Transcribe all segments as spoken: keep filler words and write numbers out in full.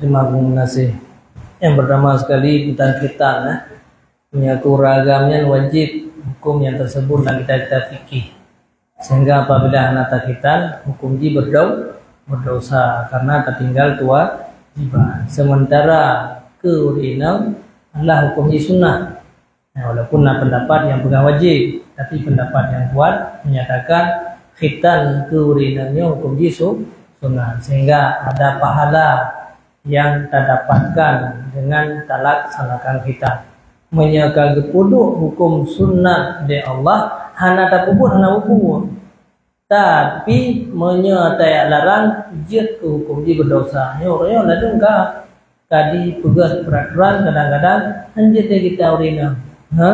Terima kasih. Yang pertama sekali tentang khitan, eh. Meunyoe keu ureueng agam nyan wajib hukum yang tersebut dalam kitab-kitab fikih. Sehingga apabila hana takhitan, hukum jih berdau-, berdosa karena tertinggal kewajiban. Sementara keu ureueng inong adalah hukum jih sunnah. Nah, walaupun na pendapat yang peugah wajib, tapi pendapat yang kuat menyatakan khitan keu ureueng inong nyoe hukum jih su-, sunnah, sehingga ada pahala yang tadapatkan dengan talaksanakan khitan. Meunyoe ka geupeuduek hukum sunat lé Allah, hana tapeubuet, hana peubuet. Tapi meunyoe tajak larang, jeuet keu hukum jih berdosa. Nyoe ureueng nyoe ladôm ka, ka dipeugah peraturan kadang-kadang hanjeuet lé gita ureueng inong. Ha?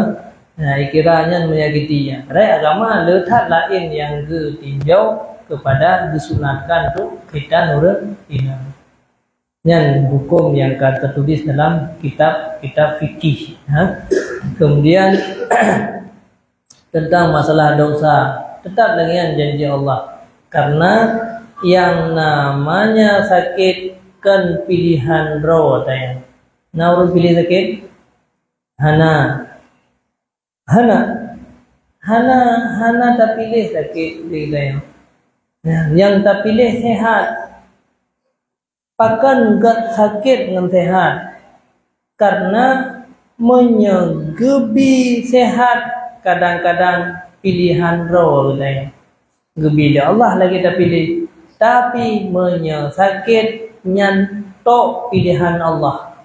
Nah, ikira nyan menyakiti nyan. Padahai agama le that laén nyang geutinjau kepada geusunatkan tu khitan ureueng inong. Nyan hukum nyang ka teutulis dalam kitab-kitab fikih. Ha? Kemudian, tentang masalah dosa, tetap lagée nyan janji Allah. Karena yang namanya sakét kon pilihan droe tanyoe. Na ureueng piléh sakét? Hana. Hana. Hana, hana tapiléh sakét di tanyoe. Nah, nyang tapiléh sehat. Pakon gét sakét ngon sehat? Karena meunyoe geubi sehat, kadang-kadang pilihan droe geutanyoe. Geubi lé Allah lagée tapiléh. Tapi meunyoe sakét, nyan tok pilihan Allah.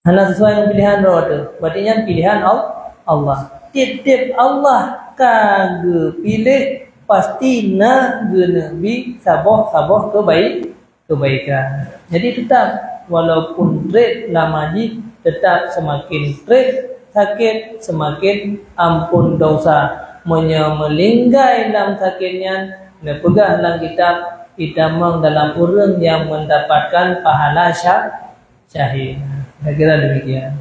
Hana sesuai ngon pilihan droe teuh. Berarti nyan pilihan Al-, Allah. Tiep-tiep Allah ka geupiléh, pasti na geuneuk bi saboh-saboh keubai-, kebaikan. Jadi tetap, walaupun treb lama jih, tetap semakin treb sakét, semakin ampôn dosa. Meunyoe meulinggai lam sakét nyan, neupeugah lam kitab, itamong dalam ureueng nyang mendapatkan pahala sya-, syahid. Saya kira demikian.